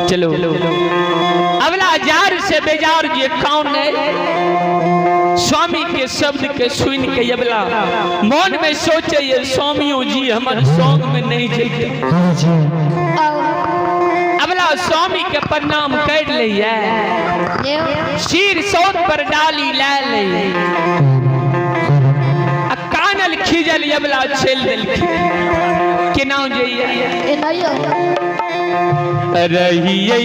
चलो अबला जार से बेजार जे कौन है स्वामी के शब्द के सुन के अबला मन में सोचे ये स्वामियों जी हमारे सॉन्ग में नहीं जैते। अबला स्वामी के प्रणाम कर लिया, सिर सौत पर डाली ला ले, आ कानल खीजल अबला चल दिलखिन। केना जइए रहियै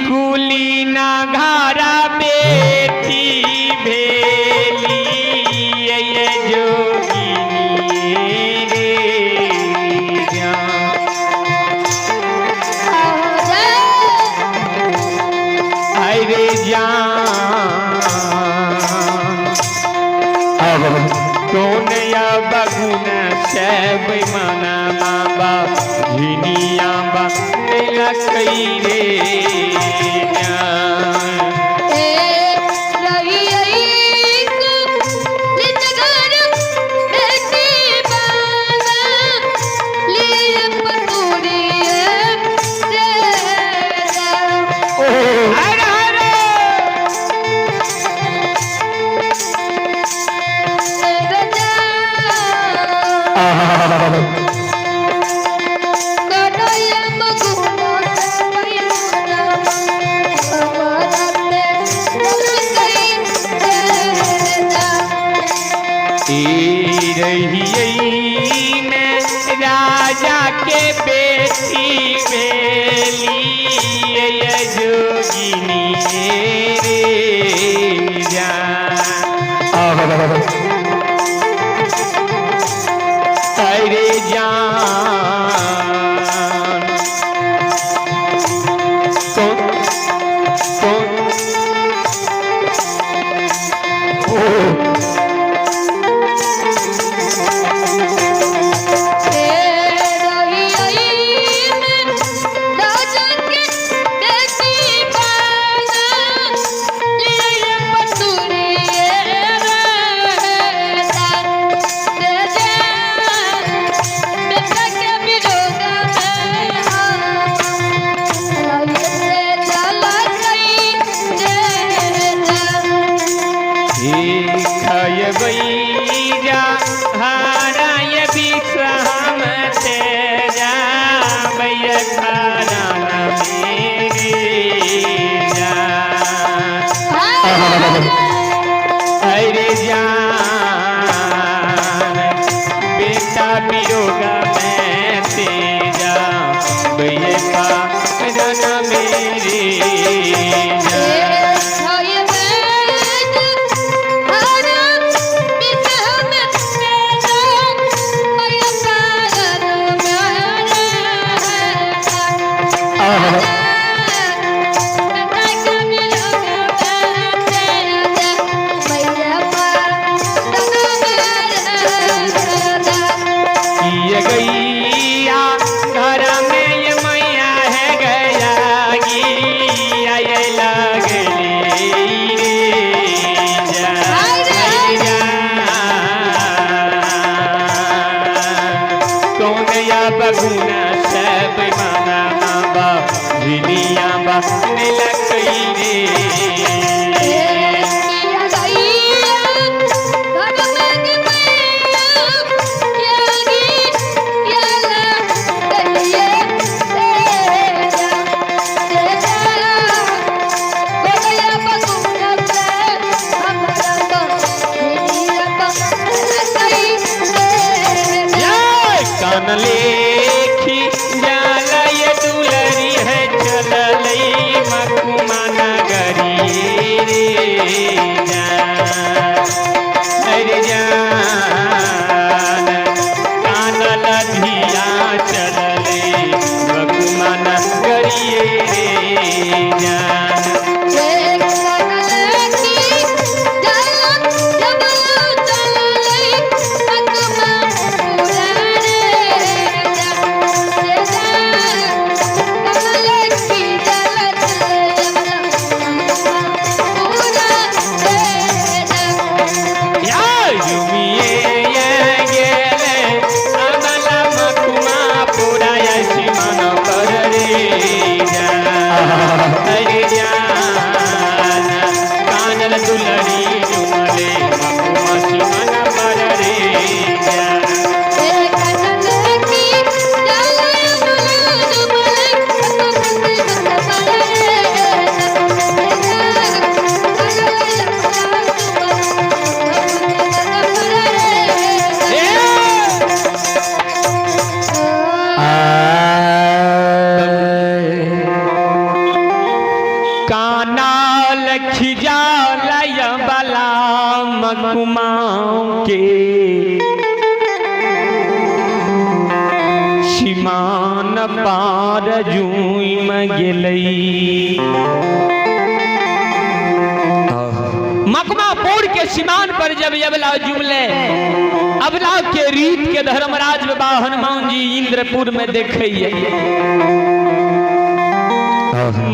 कुलीना घारा बेटी भेली ये जोगिनी रे जान। अरे जान कौन या बगुन से बेमाना बाबा झिनिया बा कई रे जान। हर हर ई रहियै ने राजा के बेटी भेली ये जोगिनी रे जान। अरे जान कौन कौन ओ खयबैया हाराय विश्राम तेरा भैया खाना मेरे जान। अरे जान बेटा बिरोगा मैं तेरा भैया खाना मेरे जान। किए गैया घर में ये मैया है गया गिया ये लगली रे कौन या बगुना सब माना बा झिनिया बा नीलकई रे। कान लेखी जालय दुलरी है चललई मकुम के सीमान पार जुइम गेलै। मकमापुर के सीमान पर जब अबला जुमले, अबला के रीत के धर्मराज बाबा हनुमान जी इंद्रपुर में देखे,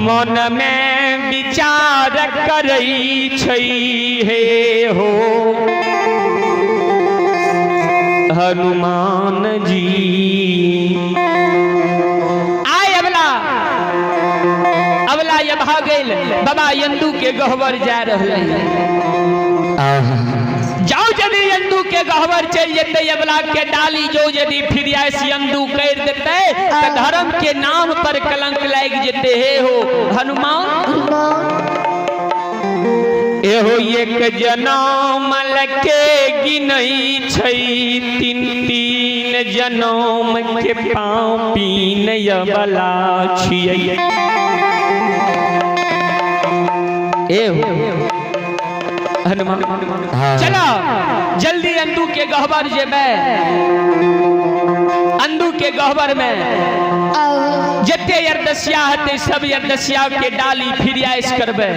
मन में विचार करै छै हे हो हनुमान जी। आय अबला अबला ये भा गेल बाबा यंदू के गहबर जा रहलै। जाओ यदि यंदू के गहबर चल जेतै, अबला के डाली जो यदि फिरियास यंदू कर देतै त धर्म के नाम पर कलंक लागि जेतै। हे हो हनुमान, एहो एक जनम लके गिनै छै, तीन तीन जनम के पापी नयबला छियै। एहो हनुमान, चलो जल्दी अंदू के गहबर जेबै। अंदू के गहबर में जते यरदसिया हेतै सब यरदसिया के डाली फिरियाइस करबै।